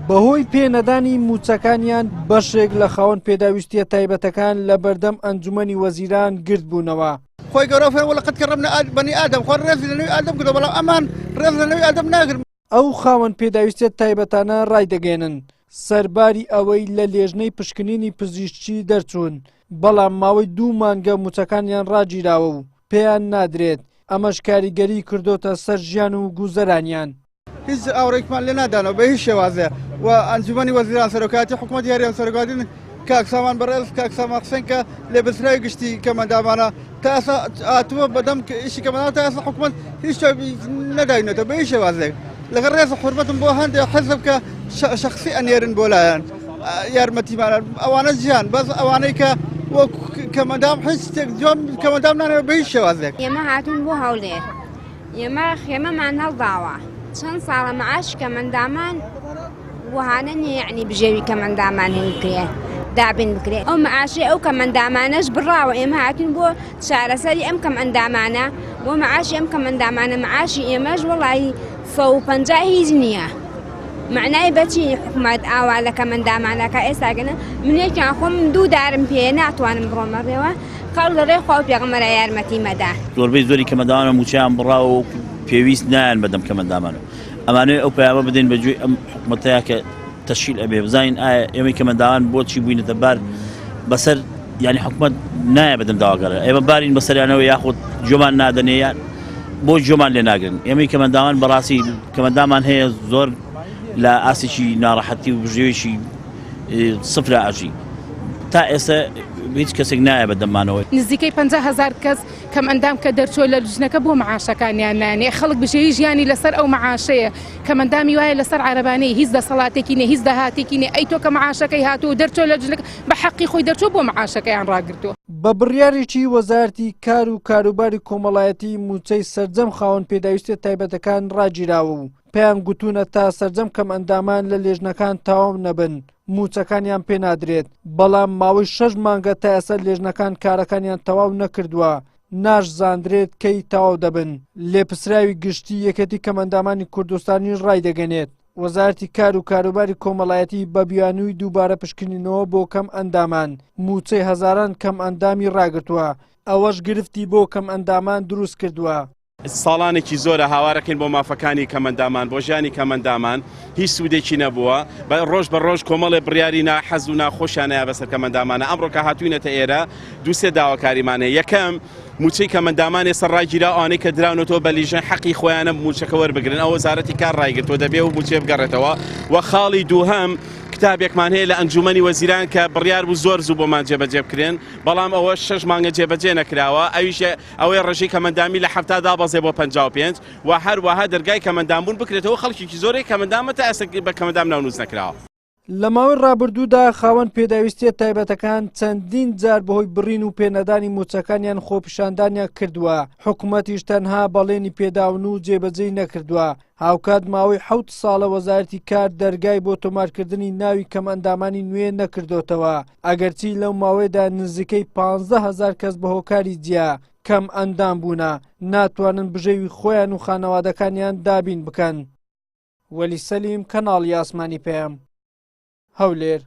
بەهۆی پێ نەدانی مووچەکانیان بەشێک لە خاوەن پێداویستییە تایبەتەکان لە بەردەم ئەنجومەنی وەزیران گردبوونەوە. خۆی گەورە فەرمووی ولقد کرمنا بنی آدم خوا ڕێزی لە نەوی ئادەم کردووە بەڵام ئەمان ڕێز لە نەوی ئادەم ناگرن. ئەو خاوەن پێداویستیە تایبەتانە ڕایدەگەیەنن، سەرباری ئەوەی لە لێژنەی پشکنینی پزیشکی دەرچوون، بەڵام ماوەی دوو مانگە مووچەکانیان ڕاگیراوە و پێیان نادرێت، ئەمەش کاریگەری کردۆتە سەر ژیان و گوزەرانیان. هیچ ئاوڕێکمان لێ نادانەوە بە هیچ شێوازێ و ئەنجومەنی وەزیران سەرۆکایەتی حکوومەتی هەرێم سەرۆکایەتی کاک سامان بەڕێز کاک سامان حوسێن کە لێپرسراوی گشتی کەمەندامانە تا ئێستا هاتووە بەدەم ئیشی کەمەندام تا ئێستا حکوومەت هیچ جوابی نەداوینەتەوە بە هیچ شێوازێک لەگەڵ ڕێز و حورمەتم بۆ هەندێک حزب کە شەخسی ئەنێرن بۆ لایەن یارمەتیمانە ئەوانە جیان بەس ئەوانەی کە وەک کەمەندام هیچ شتێک جواب کەمەندام نانەوە بە هیچ شێوازێک. ئێمە هاتوون بۆ هەولێر ئێمە خێمەمان هەڵداوە چەند ساڵە معاش کەمەندامان وەهانە نییە یعنی بژێوی کەمەندامان هین بکرێ دابین بکرێ ئەو معاشی ئەو کەمەندامانەش بڕاوە ئێمە هاتوین بۆ چارەسەری ئەم کەم ئەندامانە بۆ معاشی ئەم کەم ئەندامانە معاشی ئێمەش وەڵی 150 هیچ نییە معنای بەچی حکومەت ئاوا لە کەمەندامانەکە ئێستاگەنە منێکیان خۆم دوو دارم پێ ناتوانم بڕۆمە ڕێوە خەڵک لە ڕێی خوا و پێغەمبەرا یارمەتی مەدە. زۆربەی زۆری کەمەندامانە مووچەیان بڕاوە و پێویست نایەن بەدەم کەمەندامانەوە. ئەمانەوێ ئەو پەیامە بدەین بە گوێی ئەم حکومەتەیا کە تەشکیل ئەبێ بزانین ئایا ئێمەی کەمەندامان بۆچی بووینەتە بار بەسەر یعنی حکومەت نایە بەدەم داواکارە ئێمە بارین بەسەریانەوە یاخود گوێمان نادەنێ یان بۆ گوێمان لێ ناگرن ئێمەی کەمەندامان بەڕاستی کەمەندامان هەیە زۆر لە ئاستێکی ناڕەحەتی و بژێوێکی سفرا ئەژی تا ئێستا هیچ کەسێک نایە بە دەممانەوە. نزیکەی 50 هەزار کەس کەم ئەندام کە دەرچووە لە لجنەکە بۆ معاشەکانیان نانێ خەڵک بژێوی ژیانی لەسەر ئەو معاشەیە کەمەندامی وایە لەسەر عەرەبانەی هیچ دەسەڵاتێکی نیە هیچ داهاتێکی نیە ئەی تۆ کە معاشەکەی هاتووە و دەرچووە لە لجنەکە بە حەقی خۆی دەرچووە بۆ معاشەکەیان ڕاگرتووە. بە بڕیارێکی وەزارەتی کار و کاروباری کۆمەڵایەتی مووچەی سەرجەم خاوەن پێداویستیە تایبەتەکان ڕاگیراوە و پێیان گوتوونە تا سەرجەم کەمئەندامان لە لێژنەکان تەواو نەبن مووچەکانیان پێنادرێت، بەڵام ماوەی شەش مانگە تا ئێستا لێژنەکان کارەکانیان تەواو نەکردووە، ناشزاندرێت کەی تەواو دەبن. لێپرسراوی گشتی یەکێتی کەمئەندامانی کوردستانیش ڕایدەگەنێت، وەزارەتی کار و کاروباری کۆمەڵایەتی بە بیانووی دووبارە پشکنینەوە بۆ کەمئەندامان، مووچەی هەزاران کەمئەندامی ڕاگرتووە، ئەوەش گرفتی بۆ کەمئەندامان دروستکردووە. ساڵانێکی زۆرە هاوارەکەین بۆ مافەکانی کەمەندامان، بۆ ژیانی کەمەندامان، هیچ سوودێکی نەبووە، بە ڕۆژ بە ڕۆژ کۆمەڵێ بڕیاری ناحەز و ناخۆشیان هەیە بەسەر کەمەندامانە، ئەمڕۆ کە هاتووینەتە ئێرە دوو سێ داواکاریمان هەیە، یەکەم مووچەی کەمەندامان ئێستا ڕاگیرا، ئەوانەی کە دراونەتەوە بە لیژنە حەقی خۆیانە مووچەکە وەربگرن، ئەو وەزارەتی کار ڕایگرتووە دەبێ ئەو مووچەیە بگەڕێتەوە و خاڵی دووهەم کتابێکمان هەیە لە ئەنجوومەنی وەزیران کە بڕیار بوو زۆر زوو بۆمان جێبەجێ بکرێن، بەڵام ئەوە شەش مانگە جێبەجێ نەکراوە، ئەویش ئەوەی ڕێژەی کەمئەندامی لە 70 دابەزێ بۆ 55 و هەروەها دەرگای کەمئەندامبوون بکرێتەوە خەڵکێکی زۆرێک کەمئەندامە تا ئێستا بە کەمئەندام ناونووس نەکراوە. لە ماوەی ڕابردوودا خاوەن پێداویستییە تایبەتەکان چەندین جار بەهۆی بڕین و پێنەدانی مووچەکانیان خۆپیشاندانیان کردووە، حکومەتیش تەنها بەڵێنی پێداون و جێبەجێی نەکردووە، هاوکات ماوەی حەوت ساڵە وەزارەتی کار دەرگای بۆ تۆمارکردنی ناوی کەمئەندامانی نوێ نەکردۆتەوە، ئەگەرچی لەو ماوەیەدا نزیکەی 15 هەزار کەس بە هۆکاری جیا کەمئەندام بوونە، ناتوانن بژێوی خۆیان و خانەوادەکانیان دابین بکەن. وەلی سەلیم، کەناڵی ئاسمانی پەیام، هەولێر.